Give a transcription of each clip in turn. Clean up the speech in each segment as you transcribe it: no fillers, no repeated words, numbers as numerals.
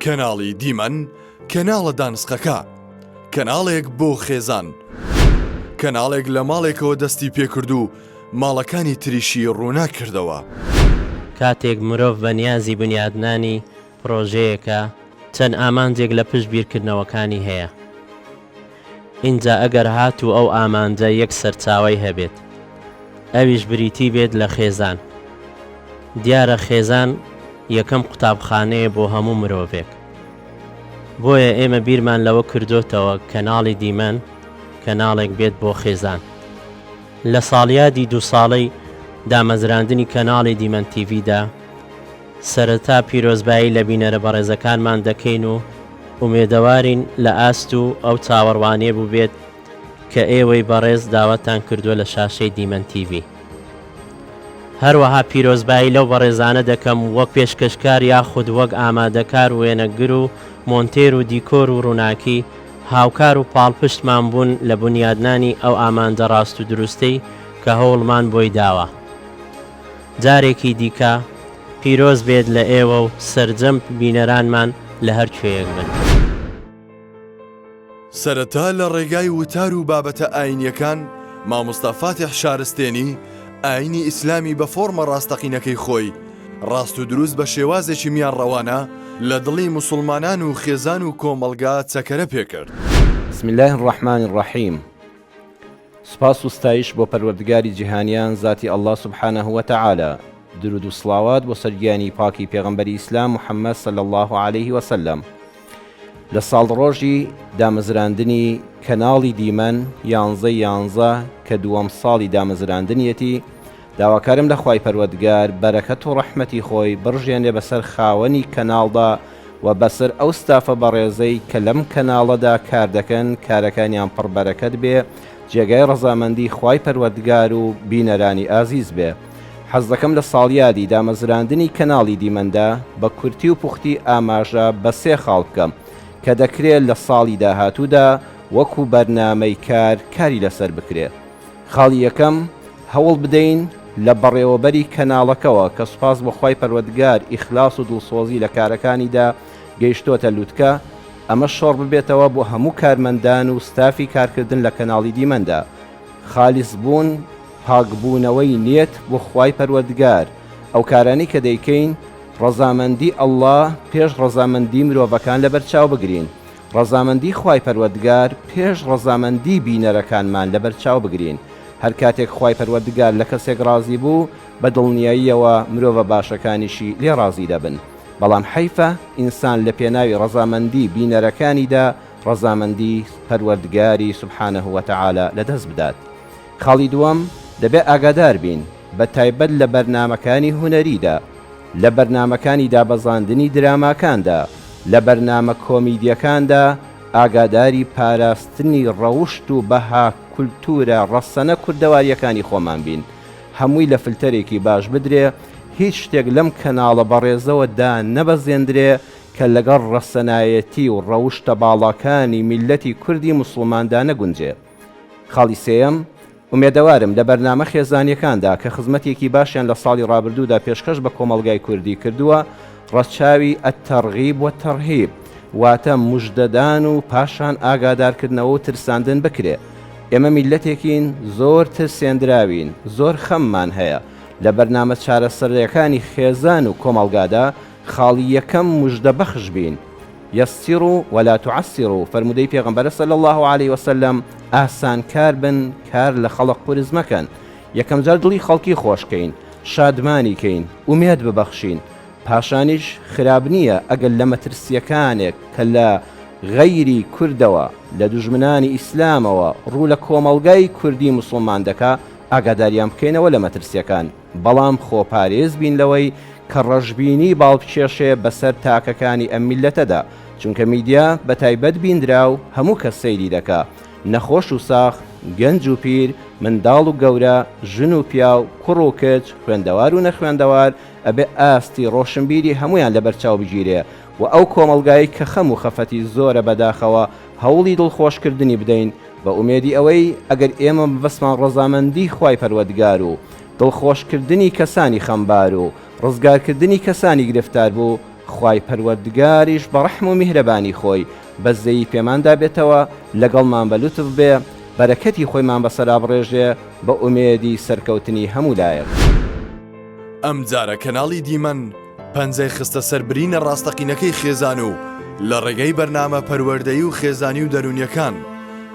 کەناڵی دیمەن کەناڵە دانسقەکە کەناڵێک بۆ خێزان کەناڵێک لە ماڵێکەوە دەستی پێکرد و ماڵەکانی تریشی ڕووناک کردەوە. کاتێک مرۆڤ بە نیازی بنیادنانی پڕۆژەیەکە چەند ئامانجێک لە پشت بیرکردنەوەکانی هەیە ئینجا ئەگەر هاتوو ئەو ئامانجە یەک سەرچاوەی هەبێت ئەویش بریتی بێت لە خێزان دیارە خێزان یەکەم قوتابخانەیە بۆ هەموو مرۆڤێک بۆیە ئێمە بیرمان لەوە کردۆتەوە کەناڵی دیمەن کەناڵێک بێت بۆ خێزان لە ساڵیادی دوو ساڵەی دامەزراندنی کەناڵی دیمەن تیڤیدا سەرەتا پیرۆزبایی لە بینەرە بەڕێزەکانمان دەکەین و ئومێدەوارین لە ئاست و ئەو چاوەڕوانیە بووبێت کە ئێوەی بەڕێز داواتان کردووە لە شاشەی دیمەن تیڤی. هەروەها پیرۆزبایی لەو بەڕێزانە دەکەم وەک پێشکەشکار یاخود وەک ئامادەکار وێنەگر و مۆنتێر و دیکۆر و ڕووناکی هاوکار و پاڵپشتمان بوون لە بونیادنانی ئەو ئامانجە ڕاست و دروستەی کە هەوڵمان بۆی داوە. جارێکی دیکە پیرۆز بێت لە ئێوە و سەرجەم بینەرانمان لە هەر کوێیەک بن. سەرەتا لە ڕێگای وتار و بابەتە ئاینیەکان مامۆستا فاتیح شارستێنی ئاینی ئیسلامی بە فۆڕمە ڕاستەقینەکەی خۆی ڕاست و دروست بە شێوازێکی میانڕەوانە لە دڵی موسوڵمانان و خێزان و کۆمەڵگا چەکەرە پێکرد. بسم اللە الرحمن الرحیم سوپاس و ستایش بۆ پەروەردگاری جیهانیان زاتی اللە سبحانە وتعالی، درود و سڵاوات بۆ سەر گیانی پاکی پێغەمبەری ئیسلام محمد صلی اللە علیه وسلم. لە ساڵڕۆژی دامەزراندنی کەناڵی دیمەن یانزەی یانزە کە دووەم ساڵی دامەزراندنیەتی، داواکارم لە خوای پەروەردگار بەرەکەت و ڕەحمەتی خۆی بڕژێنێ بەسەر خاوەنی کەناڵدا و بەسەر ئەو ستافە بەڕێزەی کە لەم کەناڵەدا کار دەکەن کارەکانیان پڕ بەرەکەت بێ جێگای ڕەزامەندی خوای پەروەردگار و بینەرانی ئازیز بێ. حەز دەکەم لە ساڵیادی دامەزراندنی کەناڵی دیمەندا بە کورتی و پوختی ئاماژە بە سێ خاڵ بکەم کە دەکرێ لە ساڵی داهاتوودا وەکو بەرنامەی کار کاری لەسەر بکرێ. خاڵی یەکەم، هەوڵ بدەین لە بەڕێوەبەری کەناڵەکەوە کە سوپاس بۆ خوای پەروەردگار ئیخلاس و دڵسۆزی لە کارەکانیدا گەیشتۆتە لوتکە، ئەمە شۆڕ ببێتەوە بۆ هەموو کارمەندان و ستافی کارکردن لە کەناڵی دیمەندا. خالیس بوون، پاکبوونەوەی نیەت بۆ خوای پەروەردگار، ئەو کارانەی کە دەیکەین ڕەزامەندی اللە پێش ڕەزامەندی مرۆڤەکان لەبەرچاو بگرین، ڕەزامەندی خوای پەروەردگار پێش ڕەزامەندی بینەرەکانمان لەبەرچاو بگرین، هەرکاتێک خوای پەروەردگار لە کەسێک ڕازی بوو بە دڵنیاییەوە مرۆڤە باشەکانیشی لێ ڕازی دەبن، بەڵام حەیفە ئینسان لە پێناوی ڕەزامەندی بینەرەکانیدا ڕەزامەندی پەروەردگاری سبحانە وتعالی لەدەست بدات. خاڵی دووەم، دەبێ ئاگادار بین بە تایبەت لە بەرنامەکانی هونەریدا، لە بەرنامەکانی دابەزاندنی دراماکاندا، لە بەرنامە کۆمیدیەکاندا ئاگاداری پاراستنی ڕەوشت و بەها کولتوورە ڕەسەنە کوردەواریەکانی خۆمان بین، هەمووی لە فلتەرێکی باش بدرێ، هیچ شتێک لەم کەناڵە بەڕێزەوە دا نەبەزێندرێ کە لەگەڵ ڕەسەنایەتی و ڕەوشتە باڵاکانی میللەتی کوردی موسڵماندا نەگونجێ. خاڵی سێیەم، ئومێدەوارم لە بەرنامە خێزانییەکاندا کە خزمەتێکی باشیان لە ساڵی ڕابردوودا پێشکەش بە کۆمەڵگای کوردی کردووە، ڕەچاوی الترغیب والترهیب واتە مژدەدان و پاشان ئاگادارکردنەوە و ترساندن بکرێ. ئێمە میللەتێکین زۆر ترسێندراوین، زۆر خەممان هەیە. لە بەرنامە چارەسەرەکانی خێزان و کۆمەڵگادا خاڵی یەکەم مژدەبەخش بین. یسروا ولا تعسروا، فەرموودەی پێغەمبەرە صلی اللە علیە وسلم، ئاسانکار بن کار لە خەڵک قورس مەکەن، یەکەمجار دڵی خەڵکی خۆش کەین، شادمانی کەین، ئومێد ببەخشین، پاشانیش خراپ نییە ئەگەر لە مەترسییەکانێک کە لە غەیری کوردەوە، لە دوژمنانی ئیسلامەوە ڕوو لە کۆمەڵگای کوردی موسڵمان دەکا، ئاگاداریان بکەینەوە لە مەترسییەکان. بەڵام خۆپارێز بین لەوەی کە ڕەشبینی باڵبکێشێ بەسەر تاکەکانی ئەم میللەتەدا، چونکە میدیا بەتایبەت بیندراو هەموو کەس سەیری دەکا، نەخۆش و ساغ، گەنج و پیر، منداڵ و گەورە، ژن و پیاو، کوڕ و کچ، خوێندەوار و نەخوێندەوار، ئەبێ ئاستی ڕۆشنبیری هەموویان لەبەرچاو بگیرێ و ئەو کۆمەڵگایەی کە خەم و خەفەتی زۆرە بەداخەوە هەوڵی دڵخۆشکردنی بدەین بە ئومێدی ئەوەی ئەگەر ئێمە مەبەستمان ڕەزامەندی خوای پەروەردگار و دڵخۆشکردنی کەسانی خەمبار و ڕزگارکردنی کەسانی گرفتار بوو. خوای پەروەردگاریش بە ڕەحم و میهرەبانی خۆی بەزەیی پێماندا بێتەوە، لەگەڵمان بە لوتف بێ، بەرەکەتی خۆیمان بەسەرا بڕێژێ، بە ئومێدی سەرکەوتنی هەموو لایەک. ئەمجارە کەناڵی دیمەن پەنجەی خستە سەر برینە ڕاستەقینەکەی خێزان و لە ڕێگەی بەرنامە پەروەردەیی و خێزانی و دەروونیەکان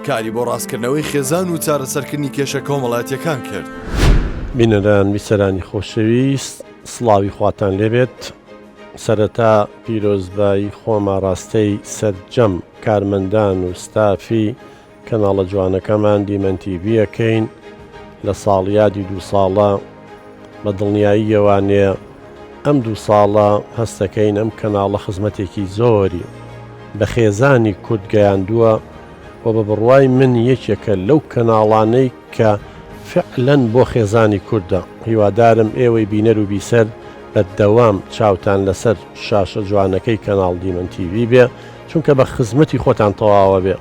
کاری بۆ ڕاستکردنەوەی خێزان و چارەسەرکردنی کێشە کۆمەڵاتیەکان کرد. بینەران بیسەرانی خۆشەویست سڵاوی خواتان لێبێت سەرەتا پیرۆزبایی خۆم ئاڕاستەی سەرجەم کارمەندان و ستافی کەناڵە جوانەکەمان دیمەن تیڤی ئەکەین لە ساڵیادی دوو ساڵە بە دڵنیاییەوانێ ئەم دوو ساڵە هەستەکەین ئەم کەناڵە خزمەتێکی زۆری بە خێزانی کورد گەیاندووە و بە بڕوای من یەکێکە لەو کەناڵانەی کە فعلەن بۆ خێزانی کوردە هیوادارم ئێوەی بینەر و بیسەر بەردەوام چاوتان لەسەر شاشە جوانەکەی کەناڵ دیمەن تیڤی بێ چونکە بە خزمەتی خۆتان تەواوە بێ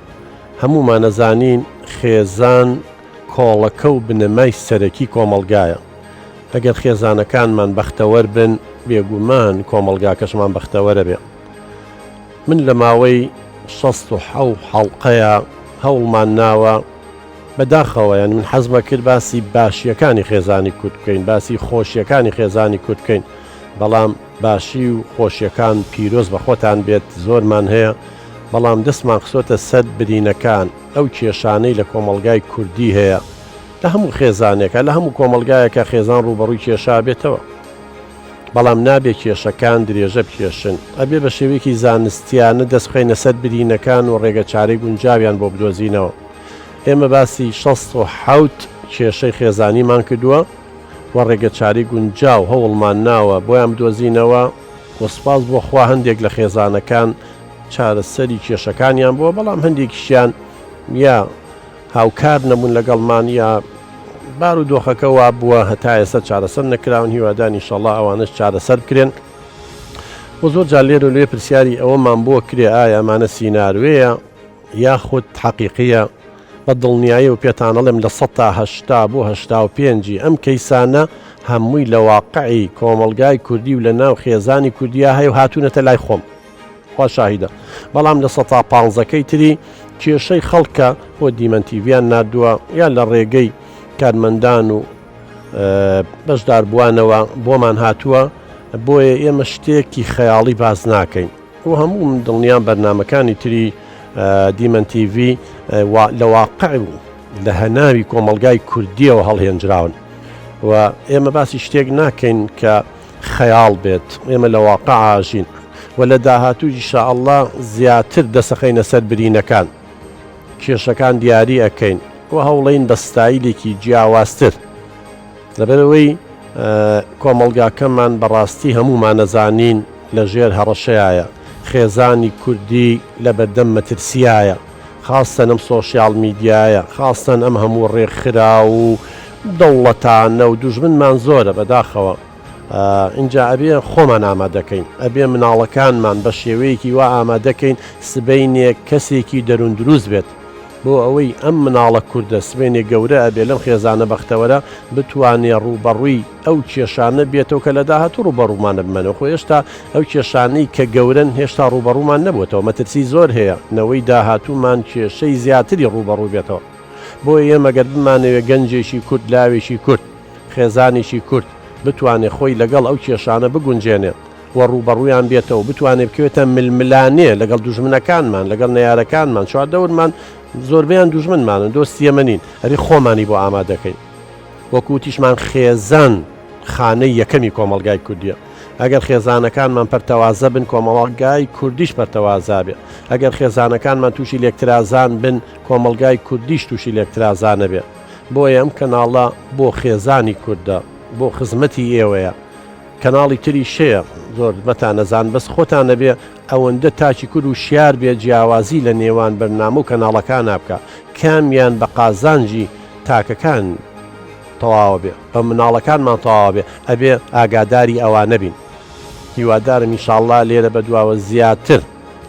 هەموومان ئەزانین خێزان کۆڵەکە و بنەمای سەرەکی کۆمەڵگایە ئەگەر خێزانەکانمان بەختەوەر بن بێگومان کۆمەڵگاکەشمان بەختەوەرە بێ من لە ماوەی 16 حەڵقەیە هەوڵمان ناوە بەداخەوە یانی من حەزمە کرد باسی باشیەکانی خێزانی کورد بکەین باسی خۆشیەکانی خێزانی کورد بکەین بەڵام باشی و خۆشیەکان پیرۆز بە خۆتان بێت زۆرمان هەیە بەڵام دەستمان خستۆتە سەر برینەکان ئەو کێشانەی لە کۆمەڵگای کوردی هەیە لە هەموو خێزانێکە لە هەموو کۆمەڵگایەکە خێزان ڕووبەڕووی کێشا بێتەوە بەڵام نابێ کێشەکان درێژە بکێشن ئەبێ بە شێوەیەکی زانستیانە دەست بخەینە سەر برینەکان و ڕێگە چارەی گونجاویان بۆ بدۆزینەوە ئێمە باسی 67 کێشەی خێزانیمان کردووە و ڕێگەچارەی گونجاو هەوڵمان ناوە بۆیان بدۆزینەوە و سوپاس بۆ خوا هەندێک لە خێزانەکان چارەسەری کێشەکانیان بووە بەڵام هەندێکیشیان یا هاوکار نەبوون لەگەڵمان یا بار و دۆخەکە وا بووە هەتا ئێستا چارەسەر نەکراون هیوادان ئینشەڵا ئەوانەش چارەسەر بکرێن و زۆر جار لێرە لێ پرسیاری ئەوەمان بۆ کرێ ئایا ئەمانە سیناروێیە یاخود حەقیقیە بە دڵنیایەوە پێتان ئەڵێم 80% بۆ 85 ی ئەم کەیسانە هەمووی لە واقعی کۆمەڵگای کوردی و لە ناو خێزانی کوردیا هەیە و هاتوونەتە لای خۆم خوا شاهیدە بەڵام لە سەتا پانزەکەی تری کێشەی خەڵکە بۆ دیمەن تیڤیان ناردووە یا لە ڕێگەی کارمەندان و بەشداربووانەوە بۆمان هاتووە بۆیە ئێمە شتێکی خەیاڵی باس ناکەین. و هەموو من دڵنیام بەرنامەکانی تری دیمەن تیڤی لە واقع و لە هەناوی کۆمەڵگای کوردیەوە هەڵهێنجراون و ئێمە باسی شتێک ناکەین کە خەیاڵ بێت ئێمە لە واقع ئاژین و لە داهاتوو ئیشاءاللە زیاتر دەسەخەینە سەر برینەکان کێشەکان دیاری ئەکەین و هەوڵین بە ستایلێکی جیاوازتر لەبەرئەوەی کۆمەڵگاکەمان بەڕاستی هەموومان ئەزانین لە ژێر هەڕەشەیایە، خێزانی کوردی لەبەردەم مەترسیایە، خاستەن ئەم سۆشیاڵ میدیایە، خاستەن ئەم هەموو ڕێکخراو و دەوڵەتانە و دوژمنمان زۆرە بەداخەوە. ئینجا ئەبێ خۆمان ئامادەکەین، ئەبێ مناڵەکانمان بە شێوەیەکی وا ئامادەکەین سبەینێ کەسێکی دەروون دروست بێت. بۆ ئەوەی ئەم مناڵە کوردە سبەینێ گەورە ئەبێ لەم خێزانە بەختەوەرە بتوانێ ڕووبەڕووی ئەو کێشانە بێتەوە کە لە داهاتوو ڕووبەڕوومان ئەبمەنەوە خۆ هێشتا ئەو کێشانەی کە گەورەن هێشتا ڕووبەڕوومان نەبووەتەوە مەترسی زۆر هەیە نەوەی داهاتوومان کێشەی زیاتری ڕووبەڕوو بێتەوە بۆیە ئێمە گەر بمانەوێ گەنجێکی کورد لاوێکی کورد خێزانێکی کورد بتوانێ خۆی لەگەڵ ئەو کێشانە بگونجێنێ و ڕووبەڕوویان بێتەوە، بتوانێت بکەوێتە ململانێ لەگەڵ دوژمنەکانمان، لەگەڵ نەیارەکانمان، چواردەورمان زۆربەیان دوژمنمانن، دۆستی ئێمە نین، ئەبێ خۆمانی بۆ ئامادەکەین. وەکو وتیشمان خێزان خانەی یەکەمی کۆمەڵگای کوردیە. ئەگەر خێزانەکانمان پەرتەوازە بن کۆمەڵگای کوردیش پەرتەوازە بێ. ئەگەر خێزانەکانمان تووشی لێکترازان بن کۆمەڵگای کوردیش تووشی لێکترازانە بێ. بۆیە ئەم کەناڵە بۆ خێزانی کوردە، بۆ خزمەتی ئێوەیە. کەناڵی تریش هەیە زۆر مەتان ئەزان بەس خۆتان ئەبێ ئەوەندە تاکی کورد وشیار بێ جیاوازی لە نێوان بەرنامە و کەناڵەکانا بکا کامیان بە قازانجی تاکەکان تەواوە بێ بە مناڵەکانمان تەواوە بێ ئەبێ ئاگاداری ئەوانە بین هیوادارم ئینشاڵڵا لێرە بەدواوە زیاتر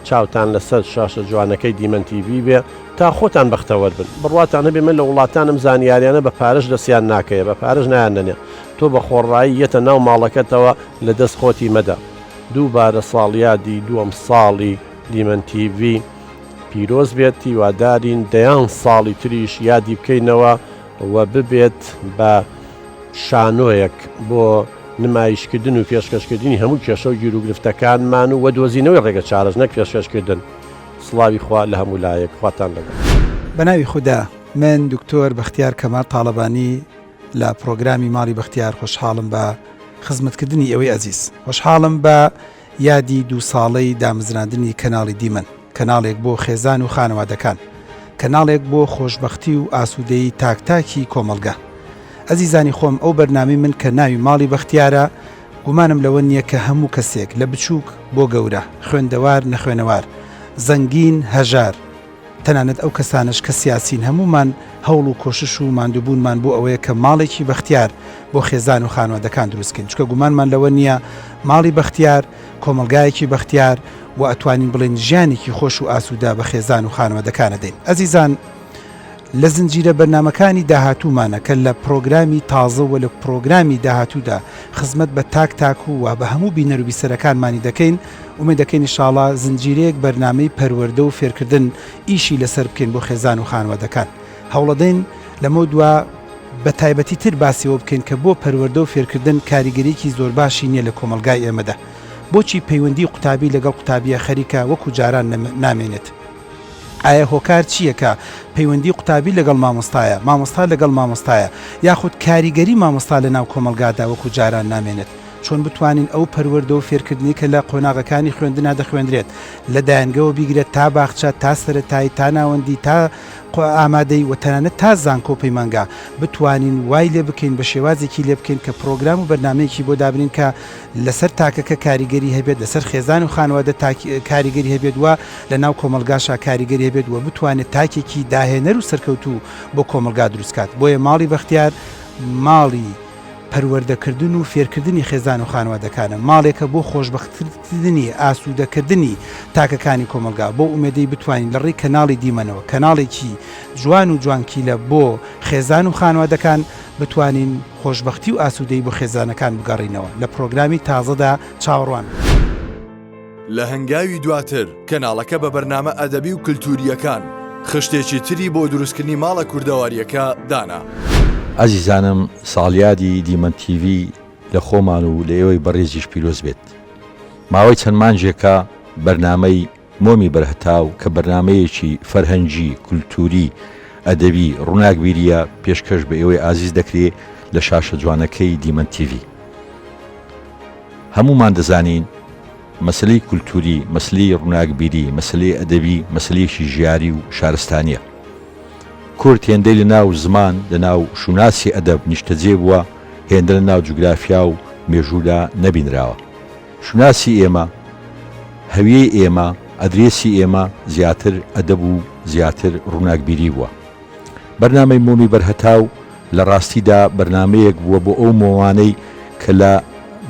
چاوتان لەسەر شاشە جوانەکەی دیمەن تیڤی بێ تا خۆتان بەختەوەر بن بڕواتان هەبێ من لە وڵاتان ئەم زانیاریانە بە پارەش دەستیان ناکەوێ بە پارەش نایان نەنێ تۆ بە خۆڕایی یەتە ناو ماڵەکەتەوە لە دەست خۆتی مەدە. دووبارە ساڵیادی دووەم ساڵی دیمەن تیڤی پیرۆز بێت، هیوادارین دەیان ساڵی تریش یادی بکەینەوە و ببێت بە شانۆیەک بۆ نمایشکردن و پێشکەشکردنی هەموو کێشە و گیروگرفتەکانمان و دۆزینەوەی ڕێگە چارەش نەک پێشکەشکردن. سڵاوی خوا لە هەموو لایەک، خواتان لەگەڵ. بەناوی خودا، من دکتۆر بەختیار کەمال تاڵەبانی لە پڕۆگرامی ماڵی بەختیار خۆشحاڵم بە خزمەتکردنی ئێوەی ئەزیز. خۆشحاڵم بە یادی دوو ساڵەی دامەزراندنی کەناڵی دیمەن، کەناڵێک بۆ خێزان و خانەوادەکان، کەناڵێک بۆ خۆشبەختی و ئاسوودەیی تاک تاکی کۆمەڵگە. ئەزیزانی خۆم ئەو بەرنامەی من کە ناوی ماڵی بەختیارە، گومانم لەوە نییە کە هەموو کەسێک لە بچووک بۆ گەورە، خوێندەوار نەخوێنەوار، زەنگین هەژار، تەنانەت ئەو کەسانەش کە سیاسین هەموومان هەوڵ و کۆشش و ماندووبوونمان بۆ ئەوەیە کە ماڵێکی بەختیار بۆ خێزان و خانوادەکان دروست کەین چونکە گومانمان لەوە نییە ماڵی بەختیار کۆمەڵگایەکی بەختیار و ئەتوانین بڵێین ژیانێکی خۆش و ئاسوودە بە خێزان و خانوادەکان ئەدەین ئەزیزان لە زنجیرە بەرنامەکانی داهاتوومانە کە لە پڕۆگرامی تازە و لە پڕۆگرامی داهاتوودا خزمەت بە تاک تاک و بە هەموو بینەر و بیسەرەکانمانی دەکەین ئومێد دەکەین ئیشاڵا زنجیرەیەک بەرنامەی پەروەردە و فێرکردن ئیشی لەسەر بکەین بۆ خێزان و خانوادەکان. هەوڵەدەین لەمەودوا بە تایبەتی تر باسی ئەوە بکەین کە بۆ پەروەردە و فێرکردن کاریگەریەکی زۆر باشی نیە لە کۆمەڵگای ئێمەدا. بۆچی پەیوەندی قوتابی لەگەڵ قوتابیە خەریکە وەکو جاران نامێنێت؟ ئایا هۆکار چییە کە پەیوەندی قوتابی لەگەڵ مامۆستایە، مامۆستا لەگەڵ مامۆستایە، یاخود کاریگەری مامۆستا لەناو کۆمەڵگادا وەکو جاران نامێنێت؟ چۆن بتوانین ئەو پەروەردە و فێرکردنەی کە لە قۆناغەکانی خوێندنا دەخوێندرێت لە دایەنگەوە بیگرە تا باخچە تا سەرەتایی تا ناوەندی تا ئامادەی و تەنانەت تا زانکۆ و پەیمانگا بتوانین وای لێ بکەین بە شێوازێکی لێ بکەین کە پرۆگرام و بەرنامەیەکی بۆ دابنین کە لەسەر تاکەکە کاریگەری هەبێت لەسەر خێزان و خانەوادە کاریگەری هەبێت و لە ناو کۆمەڵگاشا کاریگەری هەبێت و بتوانێت تاکێکی داهێنەر و سەرکەوتوو بۆ کۆمەڵگا دروست کات بۆیە ماڵی بەختیار ماڵی پەروەردەکردن و فێرکردنی خێزان و خانەوادەکانە، ماڵێکە بۆ خۆشبەختکردنی، ئاسوودەکردنی تاکەکانی کۆمەڵگا، بەو ئومێدەی بتوانین لە ڕێی کەناڵی دیمەنەوە، کەناڵێکی جوان و جوانکیلە بۆ خێزان و خانەوادەکان، بتوانین خۆشبەختی و ئاسوودەیی بۆ خێزانەکان بگەڕینەوە. لە پرۆگرامی تازەدا چاوەڕوان بن. لە هەنگاوی دواتر کەناڵەکە بە بەرنامە ئەدەبی و کلتورییەکان خشتێکی تری بۆ دروستکردنی ماڵە کوردەوارییەکە دانا. ئازیزانم ساڵیادی دیمەن تیڤی لە خۆمان و لە ئێوەی بەڕێزیش پیرۆز بێت. ماوەی چەند مانگێکە بەرنامەی مۆمی بەرهەتاو کە بەرنامەیەکی فەرهەنگی، کولتووری، ئەدەبی، ڕووناکبیرییە پێشکەش بە ئێوەی ئازیز دەکرێ لە شاشە جوانەکەی دیمەن تیڤی. هەموومان دەزانین مەسەلەی کولتووری، مەسەلەی ڕووناکبیری، مەسەلەی ئەدەبی مەسەلەیەکی ژیاری و شارستانییە. کورد هێندەی لە ناو زمان، لە ناو شوناسی ئەدەب نیشتەجێ بووە، هێندە لە ناو جوگرافیا و مێژوودا نەبینراوە. شوناسی ئێمە، هەویەی ئێمە، ئەدرێسی ئێمە زیاتر ئەدەب و زیاتر ڕووناکبیری بووە. بەرنامەی مۆمی بەرهەتاو لە ڕاستیدا بەرنامەیەک بووە بۆ ئەو مۆمانەی کە لە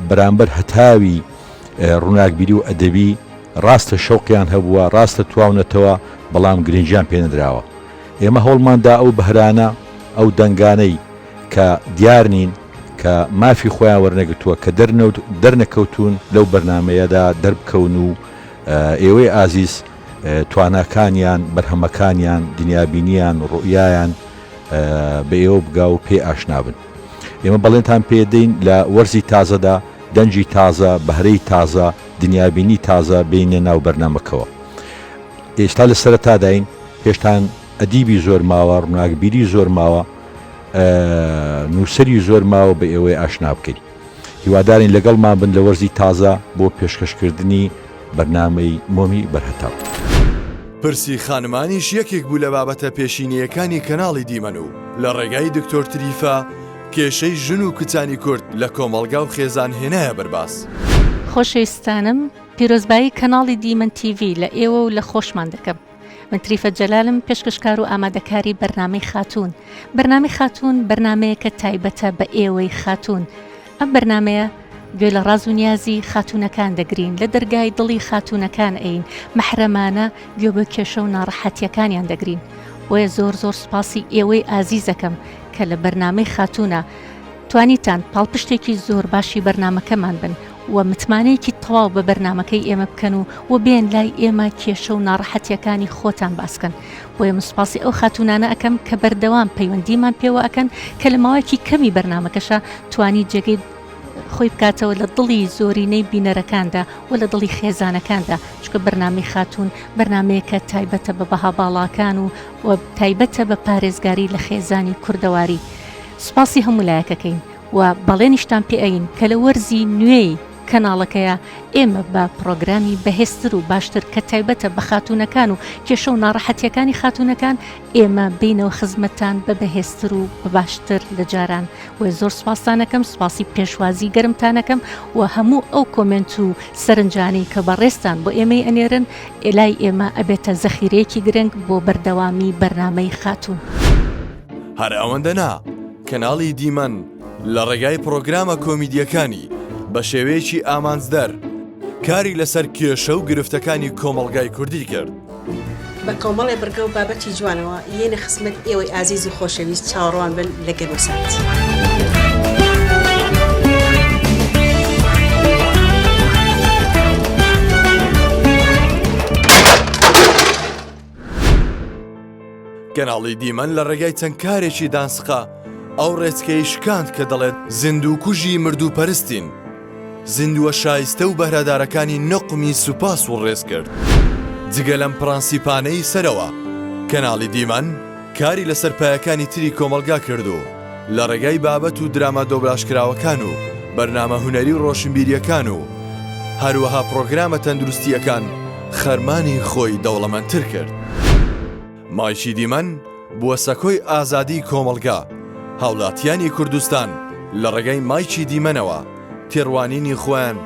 بەرامبەر هەتاوی ڕووناکبیری و ئەدەبی ڕاستە شەوقیان هەبووە، ڕاستە تواونەتەوە، بەڵام گرنگیان پێ نەدراوە. ئێمە هەوڵمان دا ئەو بەهرانە، ئەو دەنگانەی کە دیار نین، کە مافی خۆیان وەرنەگرتووە، کە دەرنەکەوتوون لەو بەرنامەیەدا دەربکەون و ئێوەی ئازیز تواناکانیان، بەرهەمەکانیان، دنیابینیان، ڕوئیایان بە ئێوە بگا و پێی ئاشنا بن. ئێمە بەڵێنتان پێ دەین لە وەرزی تازەدا دەنگی تازە، بەهرەی تازە، دنیابینی تازە بێینە ناو بەرنامەکەوە. ئێستا لە سەرەتاداین، هێشتان ئەدیبی زۆر ماوە، ڕووناکبیری زۆر ماوە، نووسەری زۆر ماوە بە ئێوەی ئاشنا بکەین. هیوادارین لەگەڵمان بن لە وەرزی تازە بۆ پێشکەشکردنی بەرنامەی مۆمی بەرهەتاو. پرسی خانمانیش یەکێک بوو لە بابەتە پێشینەیەکانی کەناڵی دیمەن و لە ڕێگای دکتۆر تریفە کێشەی ژن و کچانی کورد لە کۆمەڵگا و خێزان هێنایە بەرباس. خۆشەویستانم پیرۆزبایی کەناڵی دیمەن تیڤی لە ئێوە و لە خۆشمان دەکەم. من تریفە جەلالم پێشکەشکار و ئامادەکاری بەرنامەی خاتوون. بەرنامەی خاتوون بەرنامەیەکە تایبەتە بە ئێوەی خاتوون. ئەم بەرنامەیە گوێ لە ڕاز و نیازی خاتوونەکان دەگرین، لە دەرگای دڵی خاتوونەکان ئەین، مەحرەمانە گوێ بۆ کێشە و ناڕەحەتییەکانیان دەگرین. بۆیە زۆر زۆر سوپاسی ئێوەی ئازیزەکەم کە لە بەرنامەی خاتوونە توانیتان پاڵپشتێکی زۆر باشی بەرنامەکەمان بن. و متمانەیەکی تەواو بە بەرنامەکەی ئێمە بکەن و و بێن لای ئێمە کێشە و ناڕەحەتیەکانی خۆتان باس کەن بۆیە من سوپاسی ئەو خاتوونانە ئەکەم کە بەردەوام پەیوەندیمان پێوە ئەکەن کە لە ماوەیەکی کەمی بەرنامەکەشا توانی جێگەی خۆی بکاتەوە لە دڵی زۆرینەی بینەرەکاندا و لە دڵی خێزانەکاندا چونکە بەرنامەی خاتوون بەرنامەیەکە تایبەتە بە بەها باڵاکان و و تایبەتە بە پارێزگاری لە خێزانی کوردەواری سوپاسی هەموو لایەکەکەین و بەڵێنیشتان پێ ئەین کە لە وەرزی نوێی کەناڵەکەیا ئێمە بە پڕۆگرامی بەهێزتر و باشتر کە تایبەتە بە خاتوونەکان و کێشە و ناڕەحەتیەکانی خاتوونەکان ئێمە بێینەوە خزمەتتان بە بەهێزتر و بە باشتر لە جاران بۆیە زۆر سوپاستان ئەکەم سوپاسی پێشوازی گەرمتان ئەکەم و هەموو ئەو کۆمێنت و سەرنجانەی کە بەڕێزتان بۆ ئێمەی ئەنێرن لای ئێمە ئەبێتە زەخیرەیەکی گرنگ بۆ بەردەوامی بەرنامەی خاتوون. هەر ئەوەندە نا، کەناڵی دیمەن لە ڕێگای پڕۆگرامە کۆمیدییەکانی بە شێوەیەکی ئامانجدەر کاری لەسەر کێشە و گرفتەکانی کۆمەڵگای کوردی کرد. بە کۆمەڵێ بڕگە و بابەتی جوانەوە یێنە خزمەت ئێوەی ئازیز و خۆشەویست چاوەڕوان بن لە گەرمەسات. کەناڵی دیمەن لە ڕێگای چەند کارێکی دانسقە ئەو ڕێچکەی شکاند کە دەڵێت زیندووکوژی مردووپەرستین، زیندووە شایستە و بەهرەدارەکانی نوقمی سوپاس و ڕێز کرد. جگە لەم پڕەنسیپانەی سەرەوە، کەناڵی دیمەن کاری لەسەر پایەکانی تری کۆمەڵگا کرد و لە ڕێگای بابەت و دراما دۆبلاژکراوەکان و بەرنامە هونەری و ڕۆشنبیرییەکان و هەروەها پڕۆگرامە تەندروستییەکان خەرمانی خۆی دەوڵەمەندتر کرد. مایکی دیمەن بووە سەکۆی ئازادیی کۆمەڵگا، هاوڵاتیانی کوردستان لە ڕێگای مایکی دیمەنەوە تێڕوانینی خۆیان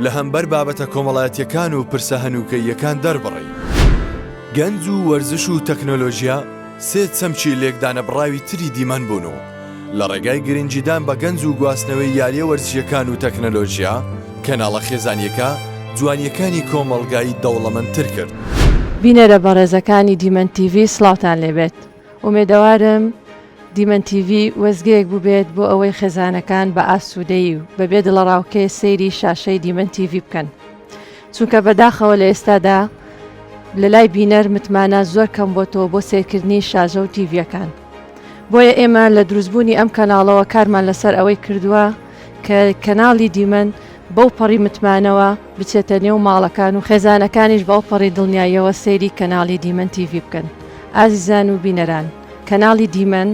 لە هەمبەر بابەتە کۆمەڵایەتییەکان و پرسە هەنووکەییەکان دەربڕی. گەنج و وەرزش و تەکنۆلۆژیا سێ چەمکی لێکدانەبڕاوی تری دیمەن بوون و لە ڕێگای گرنگیدان بە گەنج و گواستنەوەی یارییە وەرزشییەکان و تەکنەلۆژیا، کەناڵە خێزانییەکە جوانییەکانی کۆمەڵگای دەوڵەمەندتر کرد. بینەرە بەڕێزەکانی دیمەن تیڤی سڵاوتان لێبێت ئومێدەوارم دیمەن تیڤی وێستگەیەک بووبێت بۆ ئەوەی خێزانەکان بە ئاسوودەیی و بەبێ دڵەڕاوکێ سەیری شاشەی دیمەن تیڤی بکەن چونکە بەداخەوە لە ئێستادا لە لای بینەر متمانە زۆر کەم بۆتەوە بۆ سەیرکردنی شاشە و تیڤیەکان بۆیە ئێمە لە دروستبوونی ئەم کەناڵەوە کارمان لەسەر ئەوەی کردووە کە کەناڵی دیمەن بەو پەڕی متمانەوە بچێتە نێو ماڵەکان و خێزانەکانیش بەو پەڕی دڵنیاییەوە سەیری کەناڵی دیمەن تیڤی بکەن ئازیزان و بینەران کەناڵی دیمەن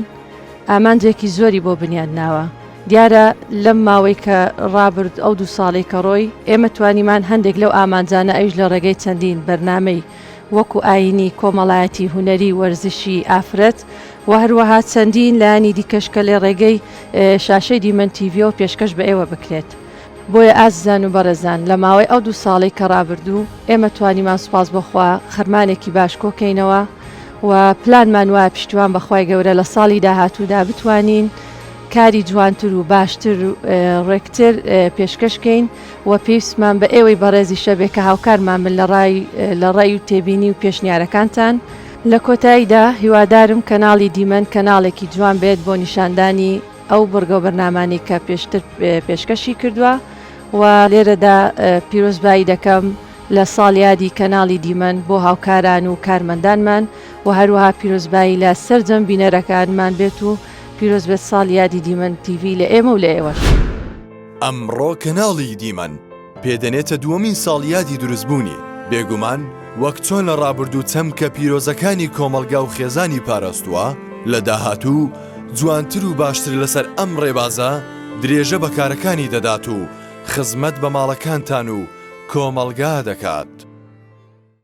ئامانجێکی زۆری بۆ بنیاد ناوە دیارە لەم ماوەی کە ڕابرد ئەو دوو ساڵەی کە ڕۆی ئێمە توانیمان هەندێک لەو ئامانجانە ئەویش لە ڕێگەی چەندین بەرنامەی وەکو ئایینی، کۆمەڵایەتی، هونەری، وەرزشی، ئافرەت و هەروەها چەندین لایەنی دیکەش کە لە ڕێگەی شاشەی دیمەن تیڤیەوە پێشکەش بە ئێوە بکرێت. بۆیە ئازیزان و بەڕێزان لە ماوەی ئەو دوو ساڵەی کە ڕابردوو ئێمە توانیمان سوپاس بۆ خوا خەرمانێکی باش کۆکەینەوە و پلانمان وایە پشتیوان بە خوای گەورە لە ساڵی داهاتوودا بتوانین کاری جوانتر و باشتر و ڕێکتر پێشکەش کەین و پێویستمان بە ئێوەی بەڕێزیشە بێ کە هاوکارمان بن لە ڕای لە ڕای و تێبینی و پێشنیارەکانتان. لە کۆتاییدا هیوادارم کەناڵی دیمەن کەناڵێکی جوان بێت بۆ نیشاندانی ئەو بڕگە و بەرنامانەی کە پێشتر پێشکەشی کردووە و لێرەدا پیرۆزبایی دەکەم لە ساڵیادی کەناڵی دیمەن بۆ هاوکاران و کارمەندانمان و هەروەها پیرۆزبایی لە سەرجەم بینەرەکانمان بێت و پیرۆز بێت ساڵیادی دیمەن تیڤی لە ئێمە و لە ئێوەش. ئەمڕۆ کەناڵی دیمەن پێدەنێتە دووەمین ساڵیادی دروستبوونی، بێگومان وەک چۆن لە ڕابردوو چەمکە پیرۆزەکانی کۆمەڵگا و خێزانی پاراستووە، لە داهاتوو جوانتر و باشتر لەسەر ئەم ڕێبازە درێژە بە کارەکانی دەدات و خزمەت بە ماڵەکانتان و کۆمەڵگا دەکات.